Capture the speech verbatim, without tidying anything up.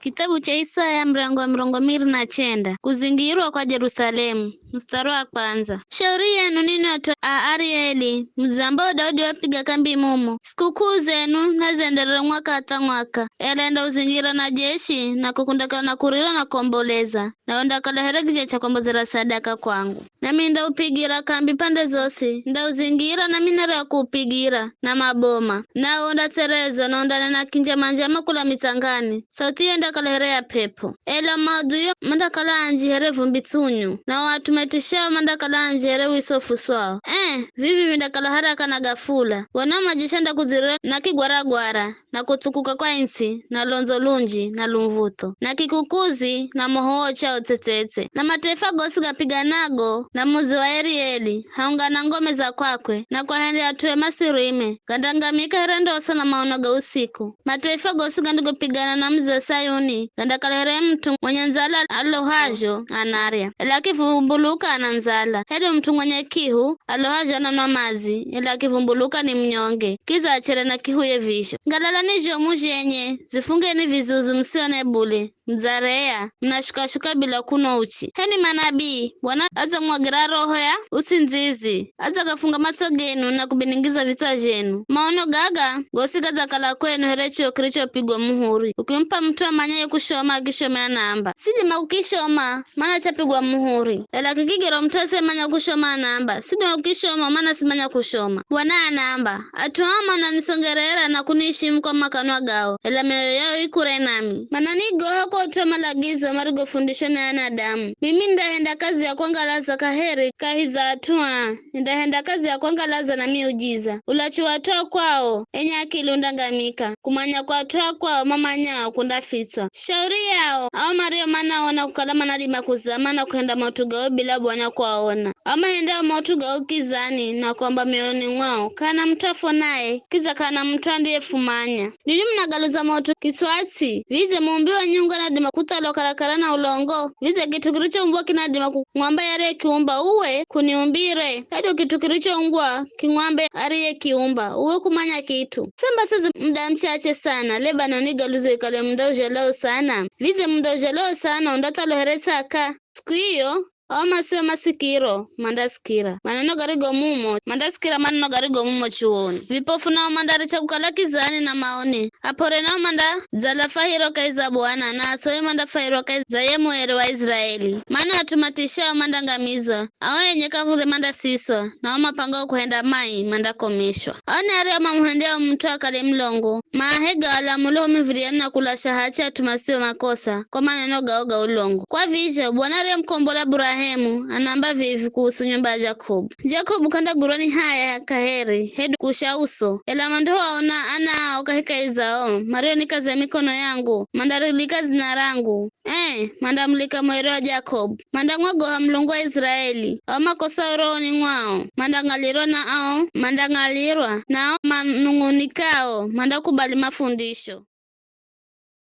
Kitabu cha Isaya, mrango wa mirongo miri na chenda. Kuzingirwa kwa Jerusalemu, mstari wa kwanza. Shauri yenu ninwi at'u a Arieli, mudzambao Daudi wapiga kambi mumo. Sikukuu zenu nazienderere mwaka hatha mwaka, ela ndauzingira na jeshi, na kukundakana kurira na kuomboleza, na undakala here kija cha kuombozera sadaka kwangu. Nami ndaupigira kambi pande zosi, ndauzingira na minara ya kuupigira, na maboma. Nao undatsereza na undanena kinjama-njama kula mitsangani, sauti iyo indakala here ya p'ep'o. Ela maudhuyo mandakala anji here vumbi tsunyu, na o at'u maitishao mandakala anji here wiso ufuswao. Eh, vivi vindakala haraka na gafula. Wona majeshi andakudzirira na kigwaragwara, na kutsukuka kwa intsi, na londzo lunji, na lumvutho, na kikukuzi, na moho wochao tsetsetse. Na mataifa gosi gapiganago na mudzi wa Arieli, haungana ngome za kwakwe, na kwahende at'ue masirime, gandangamika here ndosa na maono ga usiku. Mataifa gosi gandigopigana na mudzi wa Sayuni, gandakala here mut'u mwenye ndzala alohazho anarya, ela akivumbuluka ana ndzala, hedu mut'u mwenye kihu alohazho ananwa madzi, ela akivumbuluka ni mnyonge, kiza achere na kihuye vizho. Ngalalani zhomu zhenye, zifungeni vizuzu, musione bule, mdzareya, mnashukashuka bila kunwa uchi. Heni manabii, Bwana adzamwagira roho ya usindzizi, adzakafunga matso genu na kubiningiza vitswa zhenu. Maono gaga gosi gadzakala kwenu here chio kirichopigwa muhuri, ukimup'a mut'u amanyaye kushoma akishome anaamba, "Sidima kukishoma, mana chapigwa muhuri." Ela kikigera mut'u asiyemanya kushoma anaamba, "Sidima kukishoma, mana simanya kushoma." Bwana anaamba, "At'u aa mananisongerera na kuniishimu kwa makanwa gao, ela mioyo yao i kure nami. Mananigoha kwa ut'u wa malagizo marigofundishwa ni anadamu. Mimi nindahenda kazi ya kwangalaza kaheri kahi za at'u aa, nindahenda kazi ya kwangalaza na miujiza. Ulachu wa at'u a kwao, enye akili undangamika, kumanya kwa at'u a kwao mamanyao kundafitswa." Shauri yao, ao mario manaona kukala manadima kuzama na kuhenda maut'u gao bila Bwana kuaona. Ao mahendao maut'u gao kizani na kuamba mioyoni mwao, "Kana mut'u afonaye, kiza kana mut'u andiyefumanya." Ninwi munagaluza maut'u kiswatsi, vidze muumbi wa nyungu anadima kuthalwa karakara na ulongo? Vidze kit'u kirichoumbwa kinadima kumwamba yariyekiumba, "Uwe k'uniumbire"? Hedu kit'u kirichoumbwa kimwambe ariyekiumba, "Uwe k'umanya kit'u"? Samba sezi muda mchache sana, Lebanoni igaluzo ikale muda uzhalao sana. Vidze muda uzhalao sana undathalwa here ts'aka. Siku iyo, ao masio masikiro mandasikira maneno garigo mumo, mandasikira maneno garigo mumo chuoni. Vipofu nao mandaricha kukala kizani na maoni. Ap'ore nao mandadzala fahiro kahi za Bwana, na asowi mandafahirwa kahi za ye Mueri wa Israeli. Mana at'u matishao mandangamizwa, ao enye kav̱ule mandasiswa, na ao mapangao kuhenda mai mandakomeshwa. Ao ni ario mamuhendao mut'u akale mulongo, maahega alamulo ho miviriani na kulasha hachi at'u masio makosa kwa maneno gao ga ulongo. Kwa vizho, Bwana ariyemukombola Burahemu anaamba vivi kuhusu nyumba ya Jakobu, "Jakobu k'andagwirwa ni haya kaheri, hedu kusha uso, ela mandihoaona ana ao kahikahi zao, marionikaza mikono yangu, mandarilika dzina rangu, ee, mandamulika Mweri wa Jakobu, mandamwagoha Mulungu wa Israeli. Ao makosao rohoni mwao mandang'alirwa, na ao mandang'alirwa, na ao manung'unikao mandakubali mafundisho."